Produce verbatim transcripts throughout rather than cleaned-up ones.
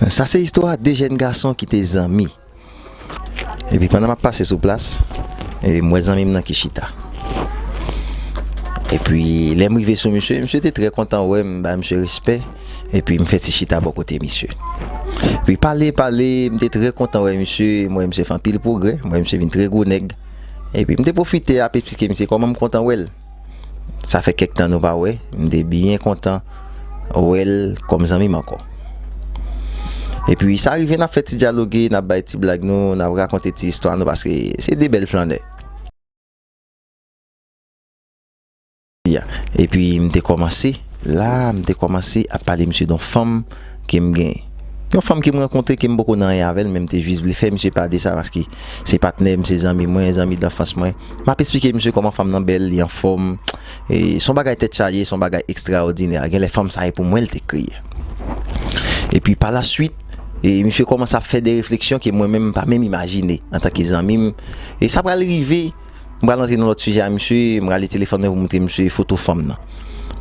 Sa se istwa de jèn gason ki te zanmi. Epi pandan m ap pase sou plas, e, m wè zanmi m nan ki chita. Epi lè m rive sou misye, misye te trè kontan wè m, m bay misye respè. Epi m fè ti chita bò kote misye. Epi pale, pale, m te trè kontan wè misye, m wè misye fè anpil pwogrè, m wè misye vin trè gwo nèg. Epi m te pwofite ap eksplike misye kòman m kontan wè l. Sa fè kèk tan nou pa wè, m te byen kontan wè l kòm zanmi m ankò. Epi sa rive n ap fè ti dyaloge, n ap bay ti blag nou, n ap rakonte ti istwa nou, paske se de bèl flannè. Ya. Epi m te kòmanse, la, m te kòmanse ap pale misye de yon fanm ke m gen. Yon fanm ke m rankontre ke m poko nan anyen avè l, men m te jis vle fè misye pale de sa, paske se patnè m, se zanmi mwen, zanmi danfans mwen. M ap eksplike misye kòman fanm nan bèl, li anfòm. E se yon bagay tèt chaje, se yon bagay ekstraòdinè. Genlè fanm sa e pou mwen l te kreye. Epi pa la swit, e misye kòmanse ap fè de refleksyon ke mwen menm m pa menm imajine antanke zanmi m. E sa pral rive, m pral antre nan lòt sijè a misye, m rale telefòn mwen pou montre misye foto fanm nan.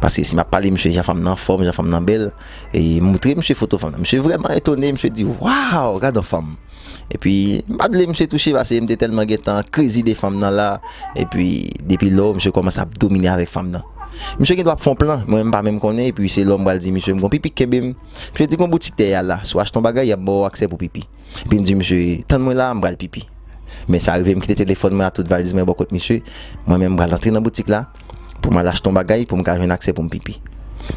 Paske si m ap pale misye jan fanm nan anfòm, jan fanm nan bèl, e m montre misye foto fanm nan. Misye vrèman etone, misye di, "Waw, gad yon fanm." Epi, m pa t vle misye touche, paske m te tèlman gentan krezi de fanm nan la. Epi, depi lò, misye kòmanse ap domine avèk fanm nan. Misye gen dwa ap fè yon plan, mwen menm m pa menm konnen, epi se lò m pral di misye, m gon pipi k kenbe m. Misye di gon boutik dèyè a la, si w achte yon bagay, y ap ba w aksè pou pipi. Epi m di misye, "Tann mwen la, m pral pipi." Men sa rive m kite telefòn mwen ak tout valiz mwen bò kot misye. Mwen menm m pral antre nan boutik la pou m al achte yon bagay pou m ka jwenn aksè pou m pipi.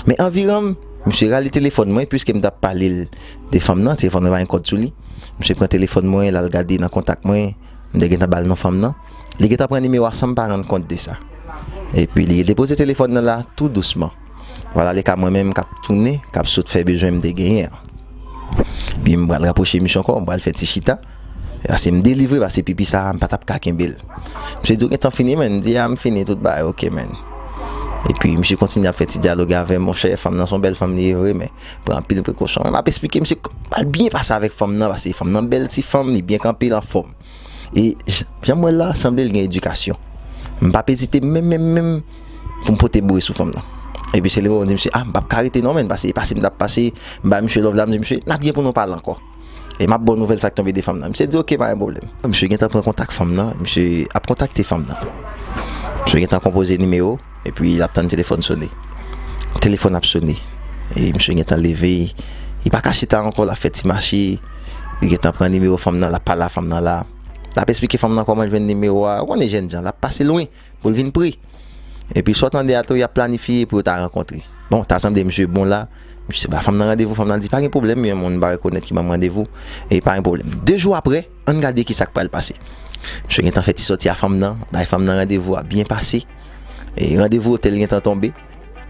Men anviran m, misye rale telefòn mwen, piske m t ap pale l de fanm nan, telefòn mwen pa gen kòd sou li. Misye pran telefòn mwen, l al gade nan kontak mwen, m te gentan ba l non fanm nan. Li gentan pran nimewo a san m pa rann kont de sa. Epi li depoze telefòn nan la tou dousman. Vwala le ka mwen menm k ap tounen, k ap sot fè bezwen m te genyen an. Epi m pral rapwoche misye ankò, m pral fè ti chita. Paske m delivre, paske pipi sa a, m pa t ap ka kenbe l. Misye di, "W gentan fini, man?" M di, "A, m fini, tout bagay oke, man." Epi misye kontinye ap fè ti dyalòg avè m, monchè, fanm nan se yon bèl fanm li ye vre, men pran anpil prekosyon. M ap eksplike misye k-, pral byen pase avèk fanm nan, paske fanm nan bèl ti fanm, li byen kanpe, l anfòm. E j-, jan m wè l la, sanble l gen edikasyon. M p ap ezite menm, menm, menm pou m pote boure sou fanm nan. Epi se lè m di misye, "A, m p ap ka rete non, man, paske e pase m t ap pase, m bay misye love la, m di misye, n ap gen pou nou pale ankò. E m ap ba w nouvèl sa k tonbe de fanm nan." Misye di, "Oke, pa gen pwoblèm." Misye gentan pran kontak fanm nan, misye ap kontakte fanm nan. Misye gentan konpoze nimewo, epi l ap tann telefòn sone. Telefòn ap sone. E misye gentan leve, li pa ka chita ankò, l ap fè ti mache, li gentan pran nimewo fanm nan, l ap pale a fanm nan la. L ap eksplike fanm nan kòman l jwenn nimewo a, ou konnen jèn jan, l ap pase lwen pou l vin pre. Epi sa w tande a tou, y ap planifye pou yo ta rankontre. Bon, ta sanble misye bon la. Misye ba fanm nan randevou, fanm nan di, "Pa gen pwoblèm, yon moun m pa rekonèt ki ban m randevou. E pa gen pwoblèm." De jou apre, ann gade ki sa k pral pase. Misye gentan fè ti sòti a fanm nan, bay fanm nan randevou a byen pase. E randevou otèl gentan tonbe.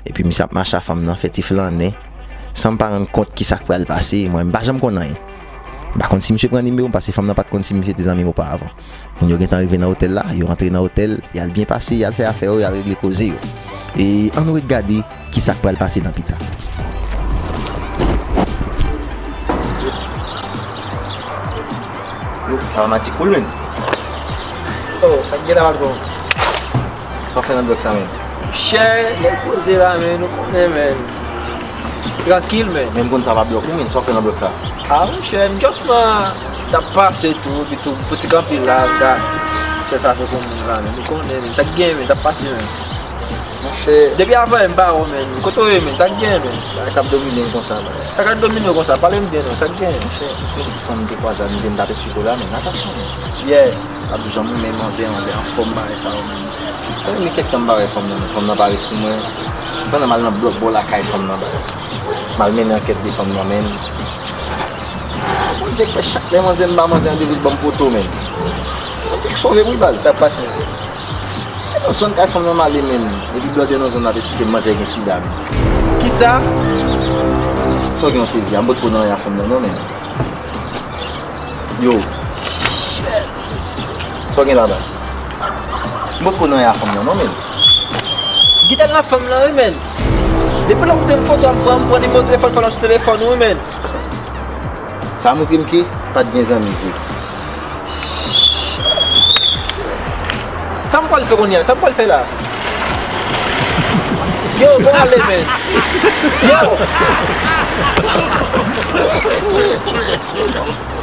Epi misye ap mache a fanm nan, fè ti flannen. San m pa rann kont ki sa k pral pase, mwen m pa janm konn anyen. M pa konn si misye pran nimewo m, paske fanm nan pa t konn si misye te zanmi m oparavan. Moun yo gentan rive nan otèl la, yo antre nan otèl, y al byen pase, y al fè afè yo, y al regle koze yo. E ann ret gade ki sa k pral pase nan pita. Yo, sa va Magic Cool, man. Oh, sa k gen la, patwon? Sa w fè nan blòk sa, man? Monchè, nèg poze la, man, ou konnen, man. Trankil, man. Men m konn sa pa blòk ou, man. Sa w fè nan blòk sa? A, monchè, m just man t ap pase tou, epi tou, pou ti kanpe la, m ta fè sa fè pou moun la, man. Ou konnen, man. Sa k gen, man, sa k pase, man. Monchè. Depi avan, m pa wè w, man. Kote w ye, man? Sa k gen, man? Bagay k ap domine m konsa, baz. Sa k ap domine w konsa? Pale m byen, non. Sa k gen? Monchè, se yon ti fanm m te kwaze a, m te, m t ap eksplike w la, man. Natasha, man. Yes. Ap di jan mwen, men manzè, manzè anfòm, bagay sa yo, man. Mwen, men kèk tan m pa wè fanm nan, men fanm nan parèt sou mwen. Pandan m al nan blòk bò lakay fanm nan, baz. M al mennen ankèt de fanm nan, men Bondye k fè chak lè manzè m ba manzè randevou, li ban m poto, men Bondye k sove m, wi, baz. Sa pase. E nan zòn kay fanm nan m ale, men epi blòdè nan zòn nan ap eksplike m manzè gen sida, men. Kisa? Sa w gen yon sezi a, m potko nan anyen a fanm nan, non, men. Yo. Shit, mesye. Sa w gen la, baz? M potko nan anyen a fanm nan, non, men. Gita nan fanm nan, wi, men. Depi lè w montre m foto a, m pran, m pran nimewo telefòn fanm nan sou telefòn ou, wi, men. Sa montre m ke pa t gen zanmi vre. Sa m pral fè kounye a? Sa m pral fè la? Yo, bon ale, men. Yo! Pou m rete pou nou non.